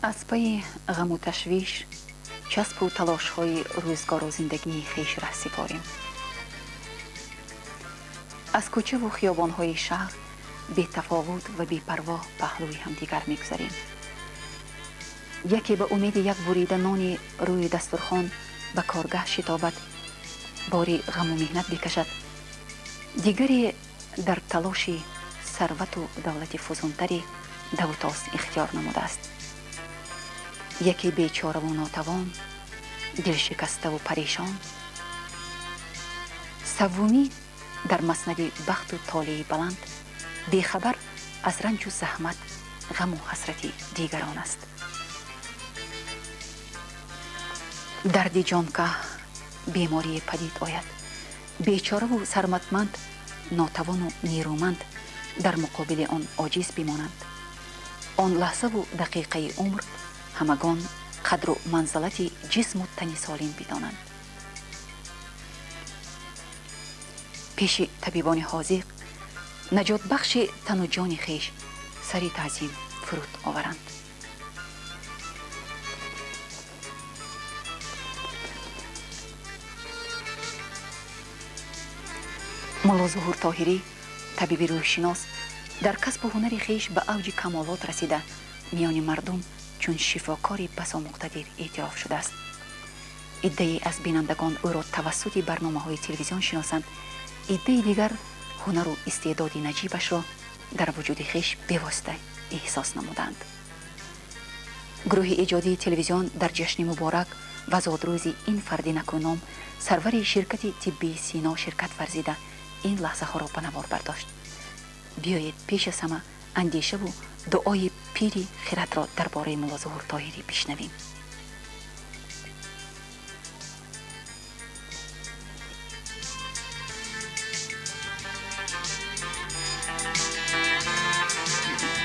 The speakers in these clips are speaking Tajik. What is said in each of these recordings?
Аз пайи ғаму ташвиш, часпу талошҳои рӯзгору зиндагии хеш раҳсипорем. Аз кӯчаву хиёбонҳои шаҳр бетафовут ва бепарво паҳлӯи ҳамдигар мегузарем. Яке ба умеди як бурида нони рӯи дастурхон ба коргаҳ шитобад, бори ғаму меҳнат бикашад, дигаре дар талоши сарвату давлати фузунтаре давутоз ихтиёр намудааст. Яке бечораву нотавон, дилшикаставу парешон, саввумӣ дар маснади бахту толеи баланд, бехабар аз ранҷу заҳмат, ғаму ҳасрати дигарон аст. Дарди ҷонкаҳ беморие падид ояд. Бечораву сарматманд, нотавону нерӯманд дар муқобили он оҷиз бимонанд. Он лаҳзаву дақиқаи умр ҳамагон қадру манзалати ҷисму тани солим бидонанд. Пеши табибони ҳозиқ наҷотбахши тану ҷони хеш сари таъзим фуруд оваранд. Мулло Зуҳур Тоҳирӣ, табиби рӯҳшинос, дар касбу ҳунари хеш ба авҷи камолот расида, миёни мардум чун шифокори басо муқтадир эътироф шудааст. Иддае аз бинандагон ӯро тавассути барномаҳои телевизион шиносанд, иддаи дигар ҳунару истеъдоди наҷибашро дар вуҷуди хеш бевосита эҳсос намуданд. Гурӯҳи эҷодии телевизион дар ҷашни муборак ва зодрӯзи ин фарди накӯном, сарвари ширкати тиббии Сино ширкат варзида, ин лаҳзаҳоро ба навор бардошт. Биёед пеш аз ҳама андешаву дуои пири хиратро дар бораи Мулло Зуҳур Тоҳирӣ бишнавем.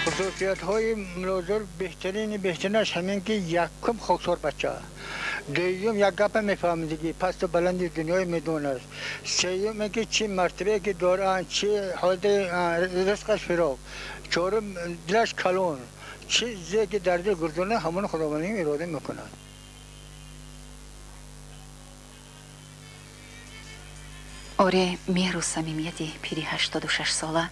Хусусиятҳои Мулло Зуҳур беҳтарини беҳтаринаш ҳамин ки якум хоксор бача, дуюм як гапа мефаҳмидагӣ, пасту баланди дунёи медонад, сеюм ин ки чӣ мартабае ки доранд, чӣ ҳолати ризқаш фироқ, чорум дилаш калон, чизе ки дар дил гурдона ҳамон Худовандӣ ирода мекунад. Оре, меҳру самимияти пири 86сола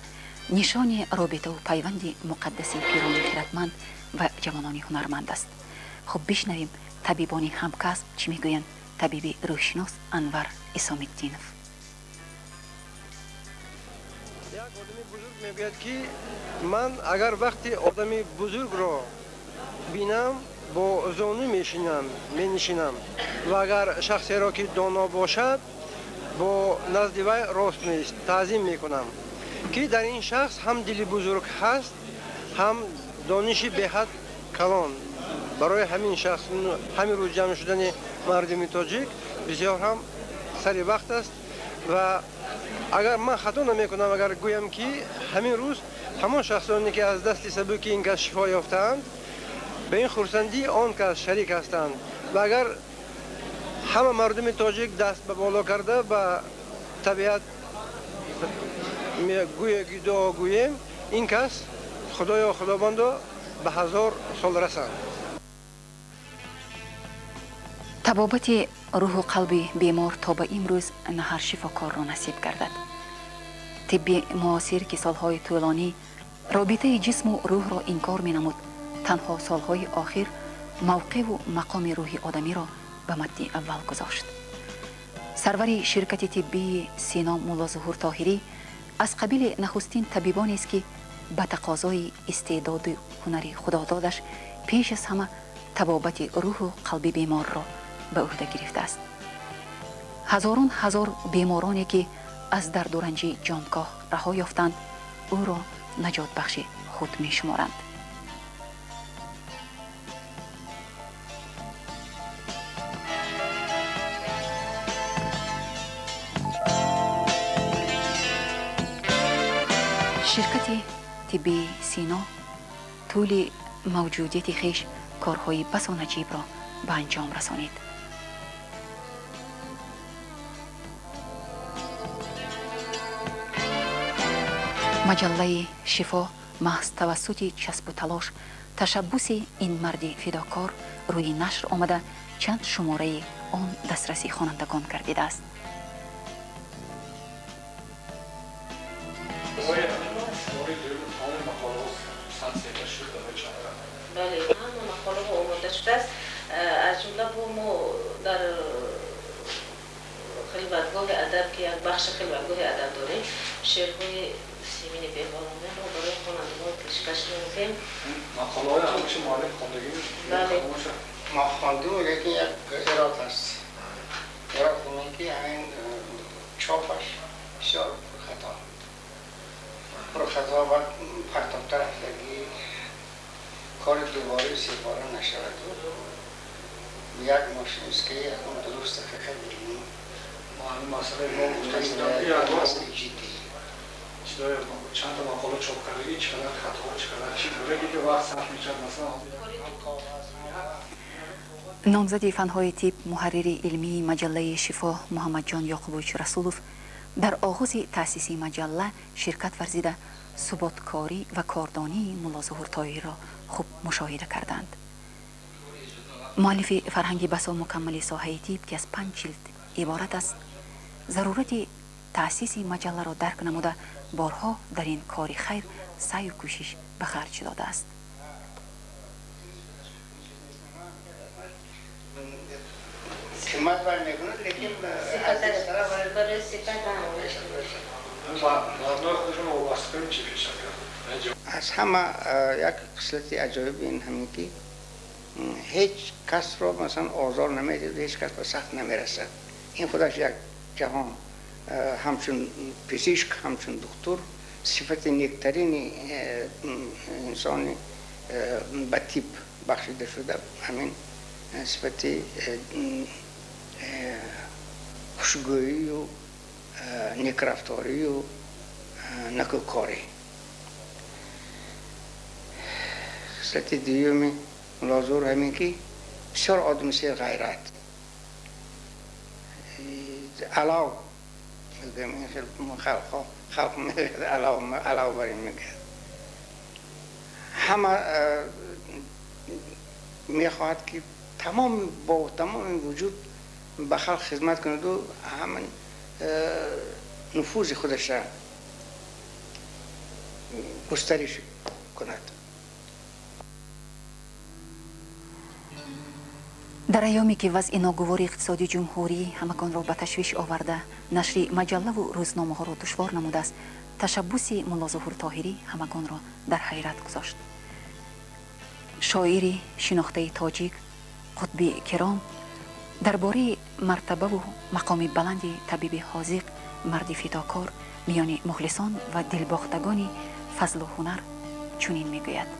нишони робитаву пайванди муқаддаси пирони хиратманд ва ҷавонони ҳунарманд аст. Хуб, бишнавем табибони ҳамкасб чӣ мегӯянд. Табиби рӯҳшинос Анвар Исомиддинов. Як одами бузург мегӯяд, ки ман агар вақти одами бузургро бинам, бо зону менишинам, ва агар шахсеро ки доно бошад, бо назди вай рост меист, таъзим мекунам, ки дар ин шахс ҳам дили бузург ҳаст, ҳам дониши беҳад калон. Барои ҳамин шахс ҳамин рӯз ҷамъ шудани мардуми тоҷик бисёр ҳам сари вақт аст. Ва агар ман хато намекунам, агар гӯям ки ҳамин рӯз ҳамон шахсоне ки аз дасти сабуки ин кас шифо ёфтаанд, ба ин хурсандии он кас шарик ҳастанд. Ва агар ҳама мардуми тоҷик даст ба боло карда ба табиат дуо гӯем, ин кас Худоё Худовандо ба 1000 сол расанд. Табобати рӯҳу қалби бемор то ба имрӯз на ҳар шифокорро насиб гардад. Тибби муосир, ки солҳои тӯлонӣ робитаи ҷисму рӯҳро инкор менамуд, танҳо солҳои охир мавқеъу мақоми рӯҳи одамиро ба мадди аввал гузошт. Сарвари ширкати тиббии Сино Мулло Зуҳур Тоҳирӣ аз қабили нахустин табибонест, ки ба тақозои истеъдоду ҳунари худододаш пеш аз ҳама табобати рӯҳу қалби беморро ба ӯҳда гирифтааст. Ҳазорон ҳазор бемороне, ки аз дарду ранҷи ҷонкоҳ раҳо ёфтанд, ӯро наҷотбахши худ мешуморанд. Ширкати тиббии Сино тӯли мавҷудияти хеш корҳои басо наҷибро ба анҷом расонид. Маҷаллаи Шифо маҳз тавассути часпу талош Ташаббуси ин марди фидокор рӯи нашр омада, чанд шумораи он дастраси хонандагон гардидааст. Бале, ҳама мақолаҳо омода шудааст. Аз ҷумла бо мо дар хилватгоҳи адаб, ки як бахши хилватгоҳи адаб дорем, шеърҳои Симини Беҳбаломонро барои хонандагон пешкаш намудем. Мақолаҳои ҳамчи муаллиф хондагӣ? Бале. Мо хондем, лекин як эрод аст. Эрод ин ки ҳамин чопаш бисёр пурхато. Пурхато ва партобта рафтагӣ, кори дубораи себора нашавад. Як мошинист ки якум дуруст ҳақиқат бибинем. Масъалаи мо ҷиддӣ. Чанда мақола чоп кардагӣ, чӣ қадар хатоҳо, чӣ қадар чӣ дораги ки вақт сарф мешавад, масалан. Номзади фанҳои тиб, муҳаррири илмии маҷаллаи Шифо Муҳаммадҷон Ёқубович Расулов дар оғози таъсиси маҷалла ширкат варзида, суботкорӣ ва кордонии Мулло Зуҳур Тоҳирро хуб мушоҳида карданд. Муаллифи фарҳанги басо мукаммали соҳаи тиб, ки аз 5 ҷилд иборат аст, зарурати таъсиси маҷалларо дарк намуда, борҳо дар ин кори хайр саъю кӯшиш ба харҷ додааст. Қимат бармекунад, лекин аз ҳама як хислати аҷоиб ин ҳамин ки ҳеҷ касро масалан озор намедиҳад, ҳеҷ кас ба сахт намерасад. Ин худаш як ҷаҳон, ҳамчун пизишк, ҳамчун духтур, сифати нектарини инсони ба тиб бахшида шуда, ҳамин сифати хушгӯию некрафторию накӯкорӣ. Хислати дуюми Мулло Зуҳур ҳамин ки бисёр одами серғайрат, алав мегӯям, ин хел халқ мегӯяд, алав бар ин мегӯяд. Ҳама мехоҳад ки тамом бо тамоми вуҷуд ба халқ хизмат кунаду ҳамин нуфузи худашро густариш кунад. Дар айёме ки вазъи ногувори иқтисоди ҷумҳурӣ ҳамагонро ба ташвиш оварда, нашри маҷаллаву рӯзномаҳоро душвор намудааст, ташаббуси Мулло Зуҳур Тоҳирӣ ҳамагонро дар ҳайрат гузошт. Шоири шинохтаи тоҷик Қутби Киром дар бораи мартабаву мақоми баланди табиби ҳозиқ, марди фидокор миёни мухлисон ва дилбохтагони фазлу ҳунар чунин мегӯяд.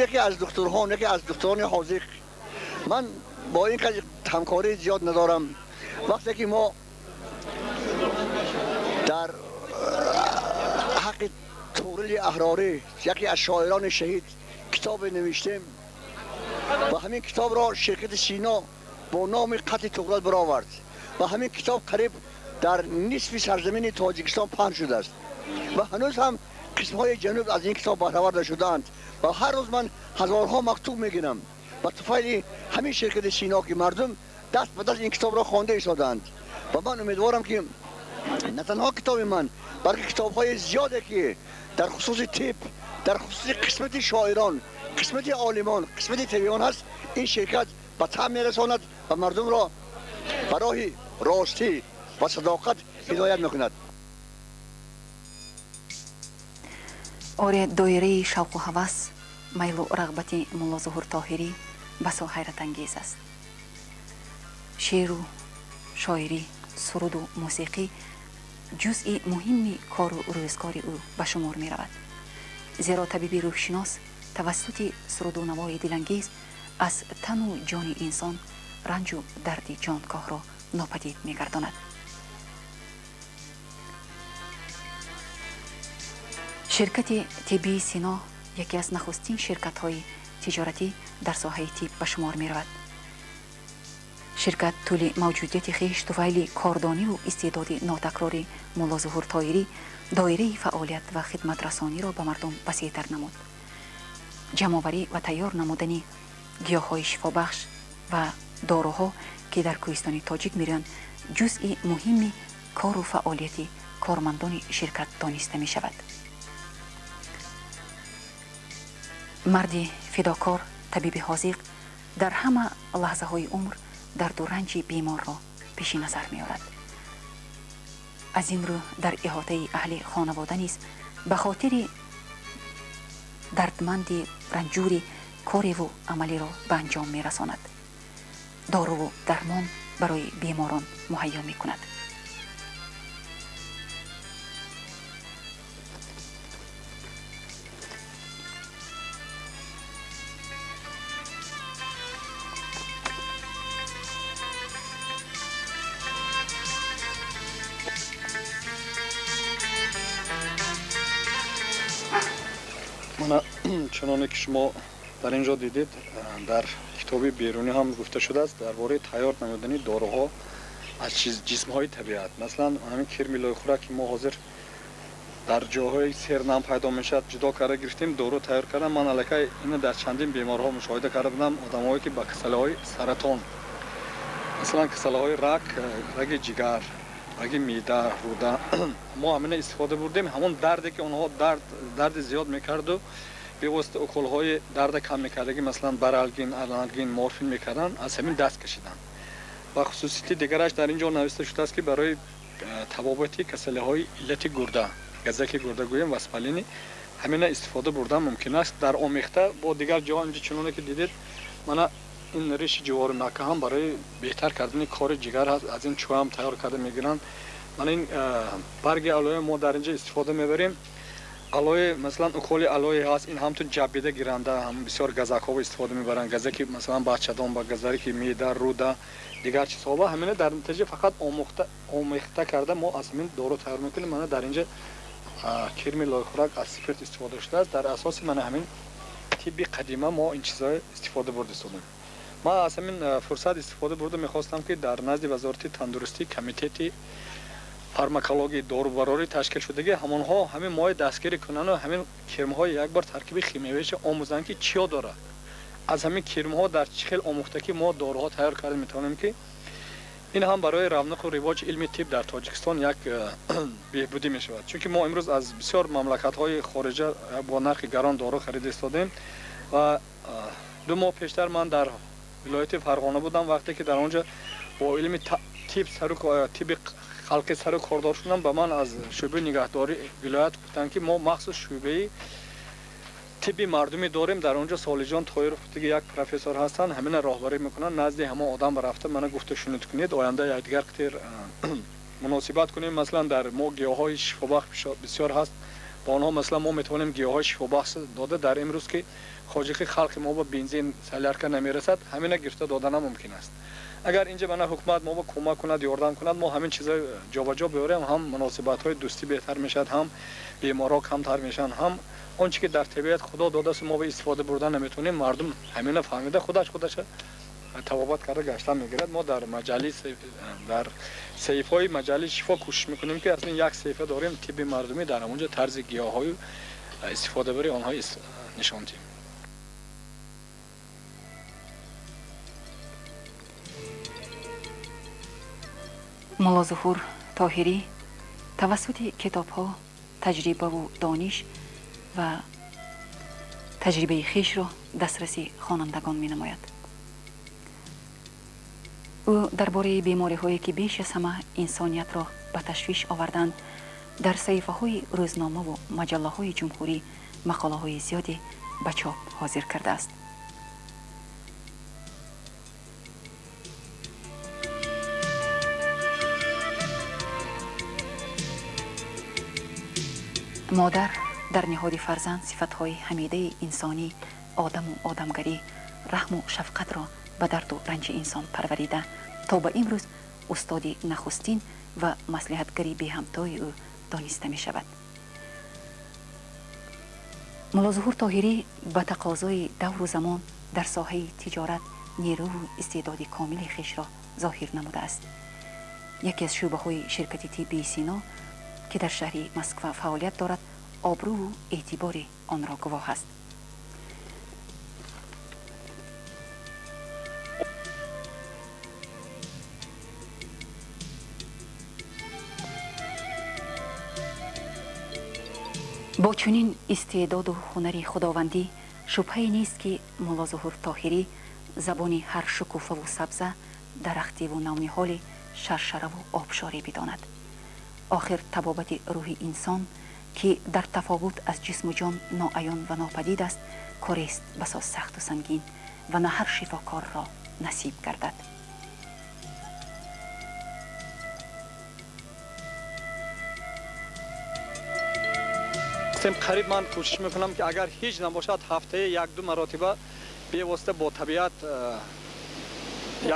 یکی از دکترها، یکی از دکتران حاضق. من با این همکاری زیاد ندارم. وقتی که ما در حق توریل احراری، یکی از شاعران شهید، کتاب نوشتیم و همین کتاب را شرکت سینا با نام قتل توغرل برآورد و همین کتاب قریب در نصف سرزمین تاجیکستان پهن شده است و هنوز هم قسم‌های جنوب از این کتاب بهره‌ور شدند و هر روز من هزارها مکتوب میگیرم و طفیل همین شرکت سینا که مردم دست به دست این کتاب را خوانده ایستادند و من امیدوارم که نه تنها کتاب من، بلکه کتاب‌های زیادی که در خصوص طب، در خصوص قسمت شاعران، قسمت عالمان، قسمت طبیبان هست، این شرکت به طعم میرساند و مردم را برای راستی و صداقت هدایت میکند. Оре, доираи шавқу ҳавас, майлу рағбати Мулло Зуҳур Тоҳирӣ басо ҳайратангез аст. Шеъру шоирӣ, суруду мусиқӣ ҷузъи муҳимми кору рӯзгори ӯ ба шумор меравад. Зеро табиби рӯҳшинос тавассути суруду навои дилангез аз тану ҷони инсон ранҷу дарди ҷонкоҳро Нопадид мегардонад. Ширкати тиббии Сино яке аз нахустин ширкатҳои тиҷоратӣ дар соҳаи тиб ба шумор меравад. Ширкат тӯли мавҷудияти хеш туфайли кордониву истеъдоди нотакрори Мулло Зуҳур Тоирӣ доираи фаъолият ва хидматрасониро ба мардум васеътар намуд. Ҷамъоварӣ ва тайёр намудани гиёҳҳои шифобахш ва доруҳо, ки дар кӯҳистони тоҷик мерӯянд, ҷузъи муҳими кору фаъолияти кормандони ширкат дониста мешавад. Марди фидокор, табиби ҳозиқ дар ҳама лаҳзаҳои умр дарду ранҷи беморро пеши назар меорад. Аз ин рӯ дар иҳотаи аҳли хонавода низ ба хотири дардманди ранҷури кореву амалиро ба анҷом мерасонад, доруву дармон барои беморон муҳайё мекунад. Чуноне ки шумо дар ин ҷо дидед, дар китоби Берунӣ ҳам гуфта шудааст дар бораи тайёр намудани доруҳо аз ҷисмҳои табиат. Масалан, ҳамин кирми лойхӯрак, ки мо ҳозир дар ҷойҳои сернам пайдо мешавад, ҷудо карда гирифтем, дору тайёр кардам. Ман аллакай ина дар чандин беморҳо мушоҳида карда будам, одамҳое ки ба касалиҳои саратон, масалан касалиҳои рак, раги ҷигар, раги меъда, рӯда, мо ҳамина истифода бурдем. Ҳамон дарде ки онҳо дарди зиёд мекарду, бевосита уколҳои дарда кам мекардагӣ, масалан баралгин, аналгин, морфин мекарданд, аз ҳамин даст кашиданд. Ва хусусияти дигараш дар ин ҷо нависта шудааст, ки барои табобати касалиҳои иллати гурда, газаки гурда гӯем, васпалини, ҳамина истифода бурдан мумкин аст дар омехта бо дигар ҷо. Инҷо чуноне ки дидед, мана ин риши ҷувори мака ҳам барои беҳтар кардани кори ҷигар ҳаст, аз ин чӯ ҳам тайёр карда мегиранд. Мана ин барги алоя мо дар инҷо истифода мебарем. Алои, масалан, уколи алои ҳаст, ин ҳамтун ҷаббида гиранда, ҳам бисёр газакҳо истифода мебаранд, газаки масалан бачадон ба газаки меъда, рӯда, дигар чизҳо. Ва ҳамина дар натиҷа фақат омехта карда мо аз ҳамин дору тайёр мекунем. Мана дар инҷа кирми лойхӯрак аз спирт истифода шудааст. Дар асоси мана ҳамин тибби қадима мо ин чизҳоро истифода бурда истодем. Ман аз ҳамин фурсат истифода бурда мехостам, ки дар назди Вазорати тандурустӣ комитети фармакологии дорубарорӣ ташкил шудагӣ, ҳамонҳо ҳамин моҳи дастгирӣ кунанду ҳамин кирмҳои як бор таркиби химиявиша омӯзанд, ки чиё дорад, аз ҳамин кирмҳо дар чӣ хел омӯхтакӣ мо доруҳо тайёр карда метавонем, ки ин ҳам барои равнақу ривоҷи илми тиб дар Тоҷикистон як беҳбудӣ мешавад. Чунки мо имрӯз аз бисёр мамлакатҳои хориҷа бо нархи гарон дору харида истодем. Ва 2 моҳ пештар ман дар вилояти Фарғона будам. Вақте ки дар он ҷо бо илми тиб сару тиби халқи сару кордор шудам, ба ман аз шӯъбаи нигаҳдории вилоят гуфтанд, ки мо махсус шӯъбаи тибби мардумӣ дорем, дар он ҷо Солиҷон Тоиров диги як профессор ҳастанд, ҳамина роҳбарӣ мекунанд. Назди ҳамон одам рафта мана гуфта шунид кунед, оянда якдигар қитир муносибат кунем. Масалан, дар мо гиёҳҳои шифобахш бисёр ҳаст, ба онҳо масалан мо метавонем гиёҳҳои шифобахш дода, дар имрӯз ки хоҷиқи халқи мо ба бензин, солярка намерасад, ҳамина гирифта доданам мумкин аст. Агар инҷа мана ҳукумат мо ба кӯмак кунад, ёрдам кунад, мо ҳамин чизҳои ҷобаҷо биёрем, ҳам муносибатҳои дӯстӣ беҳтар мешавад, ҳам беморҳо камтар мешаванд, ҳам он чи ки дар табиат Худо додааст, мо ба истифода бурдан наметавонем, мардум ҳамина фаҳмида худаш худаша табобат карда гаштан мегирад. Мо дар маҷалли, дар саҳифаҳои маҷалли Шифо кӯшиш мекунем, ки аслан як саҳифа дорем, тибби мардумӣ, дар ҳамонҷо тарзи гиёҳҳою истифодабари онҳо нишон диҳем. Мулло Зуҳур Тоҳирӣ тавассути китобҳо таҷрибаву дониш ва таҷрибаи хешро дастраси хонандагон менамояд. Ӯ дар бораи бемориҳое, ки беш аз ҳама инсониятро ба ташвиш оварданд, дар саҳифаҳои рӯзномаву маҷаллаҳои ҷумҳурӣ мақолаҳои зиёде ба чоп ҳозир кардааст. Модар дар ниҳоди фарзанд сифатҳои ҳамидаи инсонӣ, одаму одамгарӣ, раҳму шафқатро ба дарду ранҷи инсон парварида, то ба имрӯз Устоди нахустин ва маслиҳатгари беҳамтои ӯ дониста мешавад. Муллозуҳур Тоҳирӣ ба тақозои давру замон дар соҳаи тиҷорат нерӯву истеъдоди комили хешро зоҳир намудааст. Яке аз шӯъбаҳои ширкати тиббии Сино, ки дар шаҳри Москва фаъолият дорад, обрӯву эътибори онро гувоҳ аст. Бо чунин истеъдоду ҳунари худовандӣ шубҳае нест, ки Муллозуҳур Тоҳирӣ забони ҳар шукуфаву сабза, дарахтиву навниҳоли шаршараву обшорӣ бидонад. Охир табобати рӯҳи инсон, ки дар тафовут аз ҷисму ҷон ноаён ва нопадид аст, корест басо сахту сангин ва на ҳар шифокорро насиб гардад. Қариб ман кӯшиш мекунам, ки агар ҳеҷ набошад, ҳафтаи як-ду маротиба бевосита бо табиат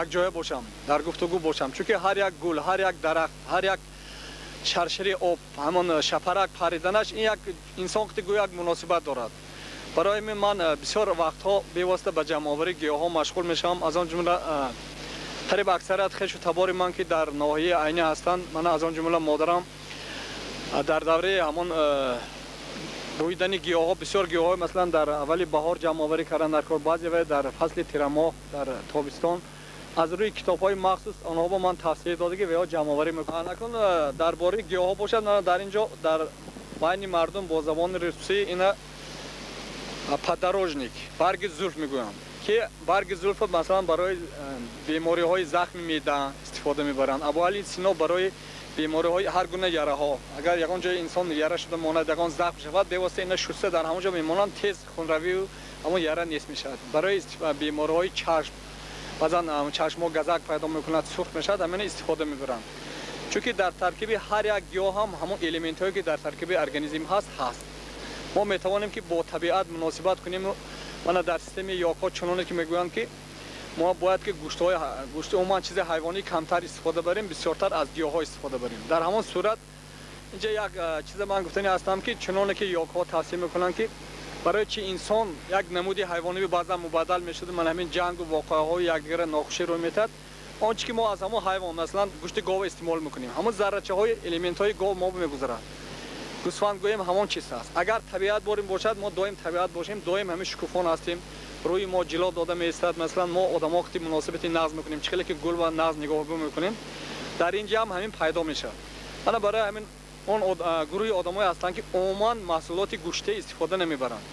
якҷоя бошам, дар гуфтугӯ бошам, чунки ҳар як гул, ҳар як дарахт, ҳар як шаршари об, ҳамон шапарак париданаш ин як инсон гӯё як муносибат дорад. Барои ҳамин ман бисёр вақтҳо бевосита ба ҷамъоварии гиёҳҳо машғул мешавам. Аз он ҷумла қариб аксарият хешу табори ман, ки дар ноҳияи Айнӣ ҳастанд, ман аз он ҷумла модарам дар давраи ҳамон рӯидани гиёҳҳо бисёр гиёҳҳо, масалан, дар аввали баҳор ҷамъоварӣ кардан дар кор, баъзе вай дар фасли тирамоҳ, дар тобистон аз рӯи китобҳои махсус онҳо ба ман тавсия дода, ки веҳо ҷамъоварӣ мекунанд. Акнун дар бораи гиёҳҳо бошад, дар ин ҷо дар байни мардум бо забони русӣ ина подорожник, барги зулф мегӯянд, ки барги зулф масалан барои бемориҳои захми меъда истифода мебаранд. Абуали Сино барои бемориҳои ҳар гуна яраҳо, агар ягон ҷои инсон яра шуда монад, ягон захм шавад, бевосита ина шуста дар ҳамон ҷо мемонанд, тез хунравию ҳамон яра нест мешавад. Барои бемориҳои чашм, баъзан чашмҳо газак пайдо мекунад, сурх мешавад, ҳамина истифода мебаранд, чунки дар таркиби ҳар як гиёҳ ҳам ҳамон элементҳое, ки дар таркиби организм ҳаст. Мо метавонем, ки бо табиат муносибат кунем. Мана дар системаи йогҳо чуноне ки мегӯянд, ки мо бояд ки гӯшти, умуман чизи ҳайвонӣ камтар истифода барем, бисёртар аз гиёҳҳо истифода барем. Дар ҳамон сурат инҷа як чиза ман гуфтани ҳастам, ки чуноне ки йогҳо тавсия мекунанд, ки барои чи инсон як намуди ҳайвонӣ баъзан мубаддал мешуд, ман ҳамин ҷангу воқеаҳои якдигара нохушӣ рӯй метад, он чи ки мо аз ҳамон ҳайвон, масалан гӯшти гова истеъмол мекунем, ҳамон заррачаҳои элементҳои гов мо мегузарад. Гӯсфанд гӯем, ҳамон чиз аст. Агар табиат борим бошад, мо доим табиат бошем, доим ҳамин шукуфон ҳастем, рӯи мо ҷило дода меистад. Масалан, мо одамо қити муносибати нағз мекунем, чӣ хеле ки гул ва нағз нигоҳбон мекунем, дар ин ҷа ҳам ҳамин пайдо мешавад. Мана барои ҳамин он гурӯҳи одамое ҳастанд, ки умуман маҳсулоти гӯштӣ истифода намебаранд.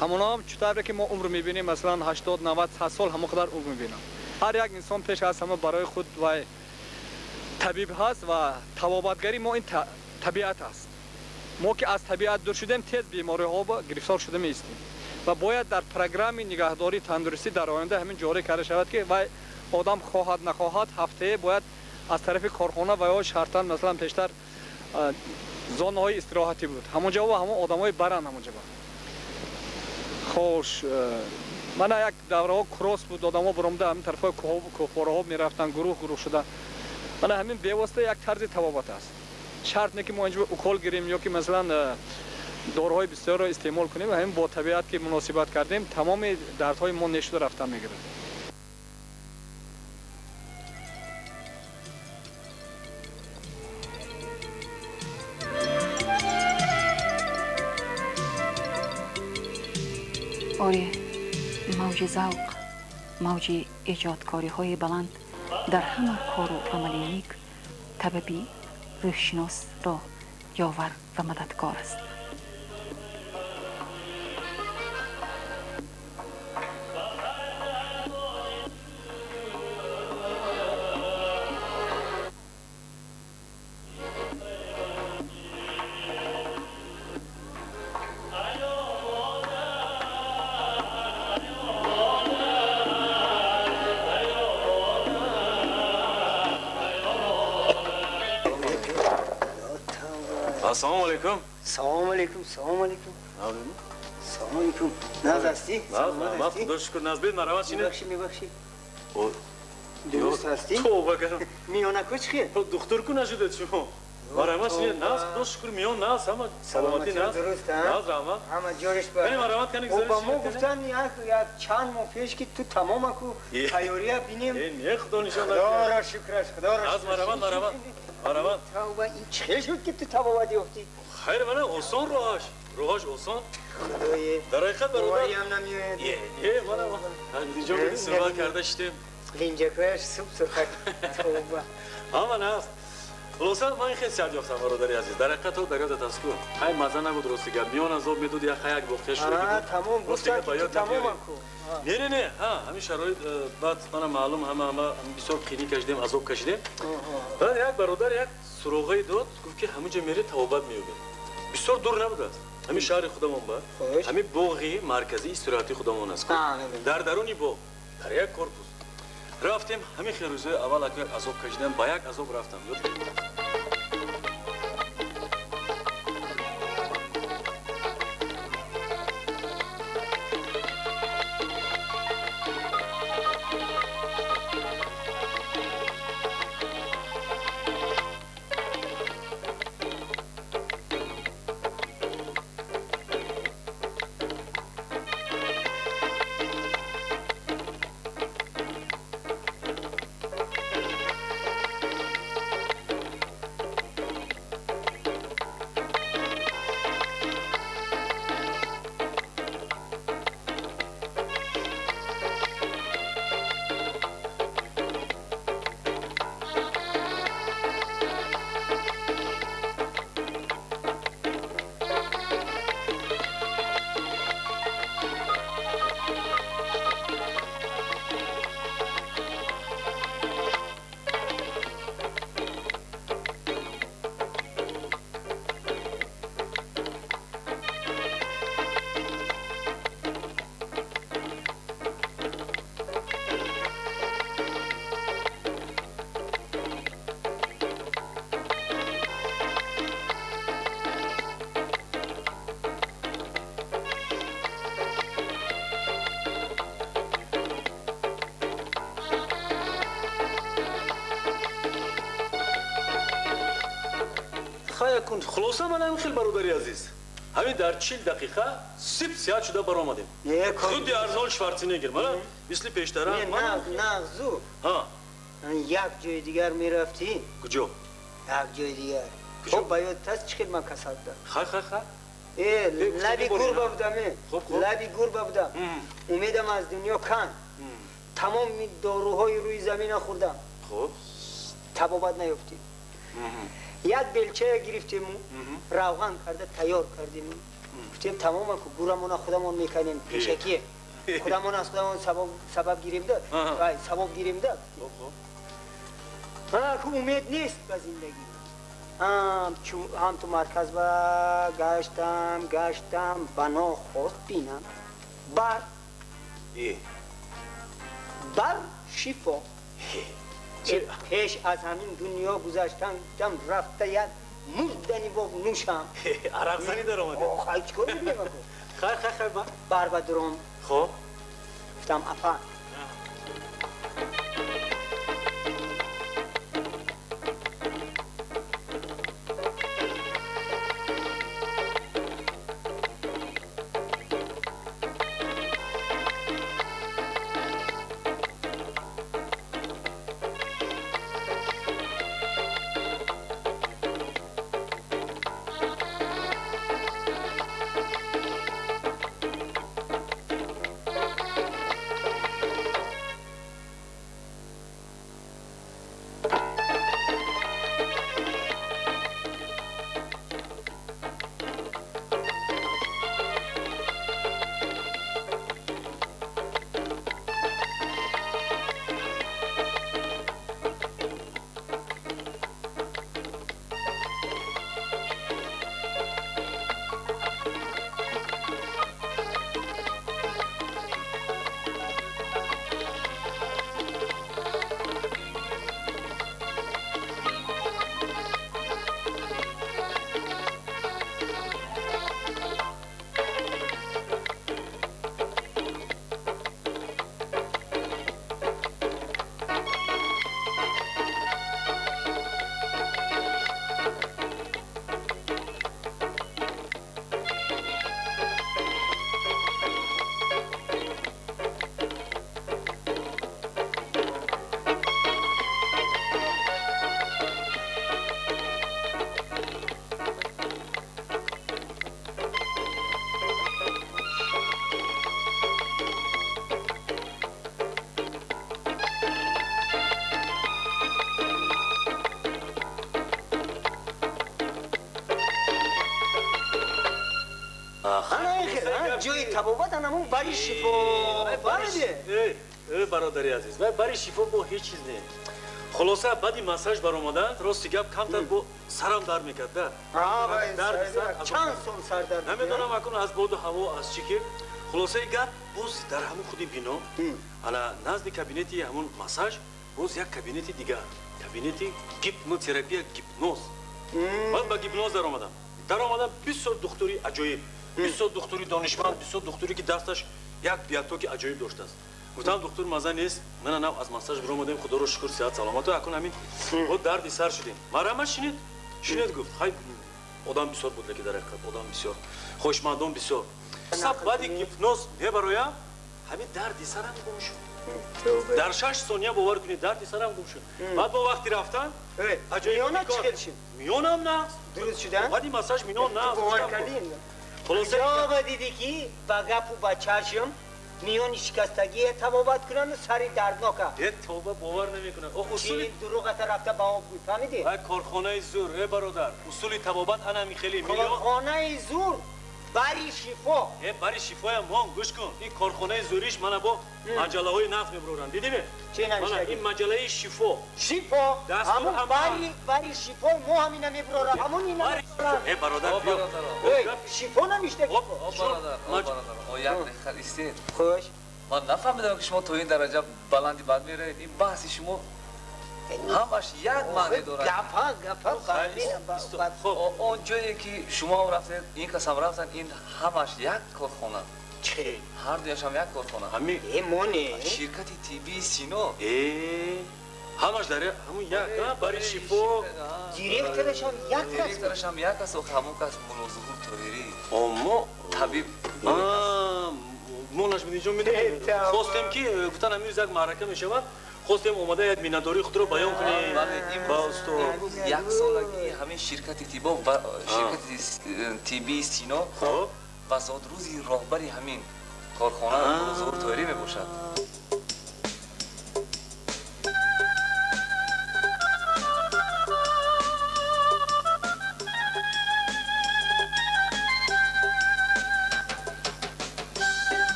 Ҳамонҳо ҳам чӣ тавре ки мо умр мебинем, масалан 80, 90, 100 сол, ҳамон қадар умр мебинам. Ҳар як инсон пеш аз ҳама барои худ вай табиб ҳаст ва табобатгари мо ин табиат аст. Мо ки аз табиат дур шудем, тез бемориҳо гирифтор шуда меистем ва бояд дар программи нигаҳдории тандурустӣ дар оянда ҳамин ҷорӣ карда шавад, ки вай одам хоҳад нахоҳад, ҳафтае бояд аз тарафи корхона ва ё шартан, масалан пештар зонаҳои истироҳатӣ буд, ҳамон ҷо ҳамон одамои баранд ҳамон ҷо. Хош, мана як давраҳо кросс буд, одамо баромада ҳамин тарафҳои кӯҳпораҳо мерафтанд, гурӯҳ гурӯҳ шуда. Мана ҳамин бевосита як тарзи табобат аст. Шарт не ки мо инҷо укол гирем ё ки масалан доруҳои бисёрро истеъмол кунем. Ҳамин бо табиат ки муносибат кардем, тамоми дардҳои мо нешуда рафтан мегирад. Оре, мавҷи завқ, мавҷи эҷодкориҳои баланд дар ҳама кору амали нек табиби рӯҳшиносро ёвар ва мададкор аст. Ассалому алайкум. Салому алайкум, салому алайкум. Салому алайкум. Наз ҳастӣ? Ман худо шукр, наз бед, марҳамат, шинед. Мебахшӣ, мебахшӣ. Дуруст ҳастӣ? Тавба кардам. Миёнако чӣ хел? Духтур ку нашудед шумо? Марамат шуни нас, худо шукр, миён нас, ҳама саломатӣ нас. Дуруст, нас раҳмат. Ҳама ҷориш ба. Кани марамат кани гузариш. Ба мо гуфтан як чанд моҳ пеш ки ту тамома ку тайёрия бинем. Не, худо нишон дод. Худоро шукраш, худоро. Аз марамат, марамат. Марамат. Тавба, ин чӣ хел шуд ки ту табобат ёфтӣ? Хайр, мана осон роҳаш. Роҳаш осон. Худои. Дар ҳақиқат бародар. Бовариам намеояд. Е, мана инҷо суҳбат карда шудем. Линҷакояш суб сурхак. Тавба. Ҳама наст. Хулоса ман хеле сиҳат ёфтам, бародари азиз. Дар ҳақиқат то дар ёдат аст ку. Ҳай маза набуд, рости гап. Миён азоб медод, як як воқеа шуда ки буд. Тамом гуфтан ки ту тамомам ку. Не, не, не, ҳа, ҳамин шароит баъд мана маълум ҳама бисёр қинӣ кашидем, азоб кашидем. Баъд як бародар як суроғае дод, гуфт ки ҳаминҷо мерӣ тавобат меёбӣ. Бисёр дур набудааст. Ҳамин шаҳри худамон ба, ҳамин боғи марказии истироҳатии худамон аст. Дар даруни боғ, дар як корпус. Рафтем, ҳамин хел рӯзҳои аввал як азоб кашидам, ба як азоб рафтам. Хулоса ман ҳамин хел, бародари азиз. Ҳамин дар 40 дақиқа сип сиҳат шуда баромадем. Худи Арнолд Шварценеггер, мана мисли пештара. Нағзу. Ҳа. Як ҷои дигар мерафтӣ? Куҷо? Як ҷои дигар. Хоб ба ёд аст чӣ хел ман касал будам? Хай, хай, хай. Лаби гурба будам, лаби гурба будам. Умедам аз дунё канд. Тамоми доруҳои рӯи замина хӯрдам. Хуб. Табобат наёфтем. Як белчая гирифтему, равған карда тайёр кардему. Гуфтем тамома ку гурамона худамон меканем пешакие. Худамон аз худамон сабаб гирем да, савоб гирем да. Ку умед нест ба зиндагӣ. Ҳам ту марказ ба гаштам, гаштам, ба нохост бинам. Бар бар шифо. Пеш аз ҳамин дунё гузаштан гуфтам рафта як мурдани боб нӯшам. Арақзанӣ даромадед? Хай, чӣ кор мекунем аку? Хай, хай, хай, ба. Бар ба дуром. Хоб. Гуфтам апа. Анамун бари шифо. Фаҳмидӣ? Э, бародари азиз, вай бари шифо бо ҳеҷ чиз не. Хулоса, баъди массаж баромадан, рости гап, камтар бо сарам дард мекард да. Чанд сол сардард? Намедонам, акун аз боду ҳаво, аз чӣ ки. Хулосаи гап, боз дар ҳамун худи бино, ана назди кабинети ҳамун массаж, боз як кабинети дигар, кабинети гипнотерапия, гипноз. Баъд ба гипноз даромадам. Даромадам, бисёр духтури аҷоиб, бисёр духтури донишманд, бисёр духтуре ки дасташ як биатоки аҷоиб доштааст. Гуфтам, духтур, маза нест, мана нав аз массаж биромадем, худоро шукр, сиҳат саломату, акун ҳамин бо дарди сар шудем, марҳамат, шинед, шинед, гуфт. Хай, одам бисёр буд, леки дар ҳақиқат одам бисёр, хоҳишмандон бисёр. Саб баъди гипноз мебароям, ҳамин дарди сарам гум шуд дар 6 сония. Бовар кунед, дарди сарам гум шуд. Баъд бо вақти рафтан Миёна чӣ хел шуд? Миёнам нағз. Дуруст шуда? Баъди массаж миён нағз. Бовар кардӣ? Хулоса, дидӣ ки ба гапу ба чашм миёни шикастагие табобат кунанду сари дарднока. Э, тоба, бовар намекунад. Усули дурӯғата рафта ба об гӯй, фаҳмидӣ? Вай корхонаи зур, э бародар, усули табобат анами хеле. Корхонаи зур, бари шифо. Э, бари шифоям мон, гӯш кун, ин корхонаи зуриш мана бо маҷаллаҳои нағз мебуроранд, дидиме? Чи навиштагӣ? Ин маҷаллаи Шифо. Шифо, ҳамун бари шифо, мо ҳамина мебурорам, ҳамун ина. Э, бародар, биё. Шифо навиштагӣ. Як дақиқа истед. Хуш. Ман нафаҳмидам, ки шумо то ин дараҷа баланди бад меравед. Ин баҳси шумо ҳамаш як маъне дорад. Гапа гапа. Он ҷое ки шумо рафтед, ин касам рафтанд, ин ҳамаш як корхона. Ҳар дуяшам як корхона. Моне. Ширкати тиббии Сино. Ҳамаш дар ҳамун як бари шифо. Директорашам як кас. Директорашам як кас, ҳамон кас Муллозуҳур Тоҳирӣ. Омо. Табиб. Мо Нажмиддинҷон, медонем, хостем ки, гуфтан, ҳамин рӯз як маърака мешавад, хостем омада як миннатдории худро баён кунем. Ба устод. Яксолагии ҳамин ширкати тибо ва ширкати тиббии Сино ва зодрӯзи роҳбари ҳамин корхона Муллозуҳур Тоҳирӣ мебошад.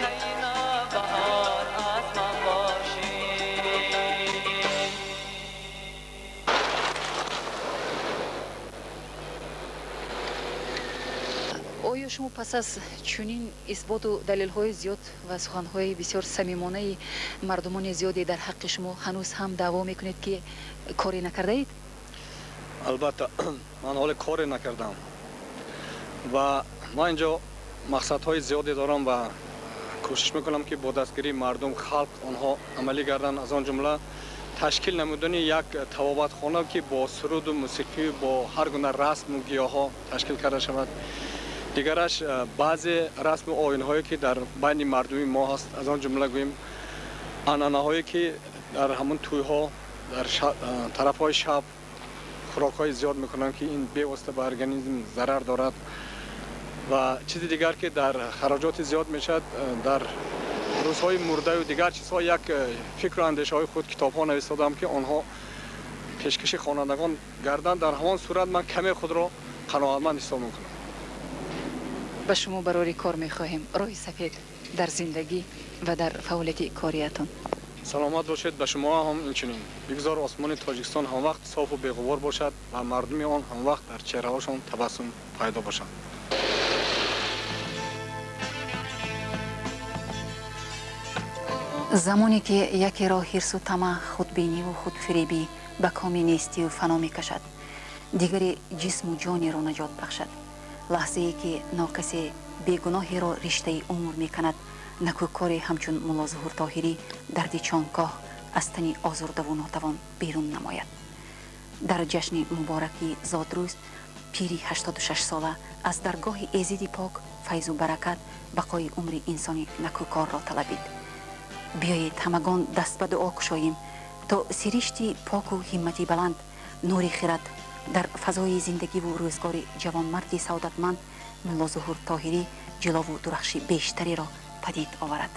ғунчаи навбаҳор аз ман бошӣ. Оё шумо пас аз чунин исботу далелҳои зиёд ва суханҳои бисёр самимонаи мардумони зиёде дар ҳаққи шумо ҳанӯз ҳам даъво мекунед, ки коре накардаед? Албатта, ман ҳоле коре накардам ва ман инҷо мақсадҳои зиёде дорам ва кӯшиш мекунам, ки бо дастгирии мардум, халқ онҳо амалӣ гарданд. Аз он ҷумла ташкил намудани як табобатхона, ки бо суруду мусиқӣ, бо ҳар гуна расму гиёҳҳо ташкил карда шавад. Дигараш, баъзе расму оинҳое, ки дар байни мардуми мо ҳаст, аз он ҷумла гӯем анъанаҳое, ки дар ҳамон тӯйҳо дар тарафҳои шаб хӯрокҳои зиёд мекунанд, ки ин бевосита ба организм зарар дорад. Ва чизи дигар, ки дар хароҷоти зиёд мешавад дар рӯзҳои мурдаю дигар чизҳо, як фикру андешаҳои худ китобҳо навистодам, ки онҳо пешкаши хонандагон гарданд. Дар ҳамон сурат ман каме худро қаноатманд ҳисоб мекунам. Ба шумо барори кор мехоҳем, роҳи сафед дар зиндагӣ ва дар фаъолияти кориятон. Саломат бошед, ба шумо ҳам инчунин. Бигзор осмони Тоҷикистон ҳамвақт софу беғубор бошад ва мардуми он ҳамвақт дар чеҳраҳошон табассум пайдо бошад. Замоне ки якеро ҳирсу тама, худбиниву худфиребӣ ба коми нестию фано мекашад, дигаре ҷисму ҷонеро наҷот бахшад. Лаҳзае ки нокасе бегуноҳеро риштаи умр меканад, накӯкоре ҳамчун Мулло Зуҳур Тоҳирӣ дарди чонкоҳ аз тани озурдаву нотавон берун намояд. Дар ҷашни мубораки зодрӯз пири 86сола аз даргоҳи эзиди пок файзу баракат, бақои умри инсони накӯкорро талабид. Биёед, ҳамагон даст ба дуо кушоем, то сиришти поку ҳиммати баланд, нури хирад дар фазои зиндагиву рӯзгори ҷавонмарди саодатманд Мулло Зуҳур Тоҳирӣ ҷилову дурахши бештареро падид оварад.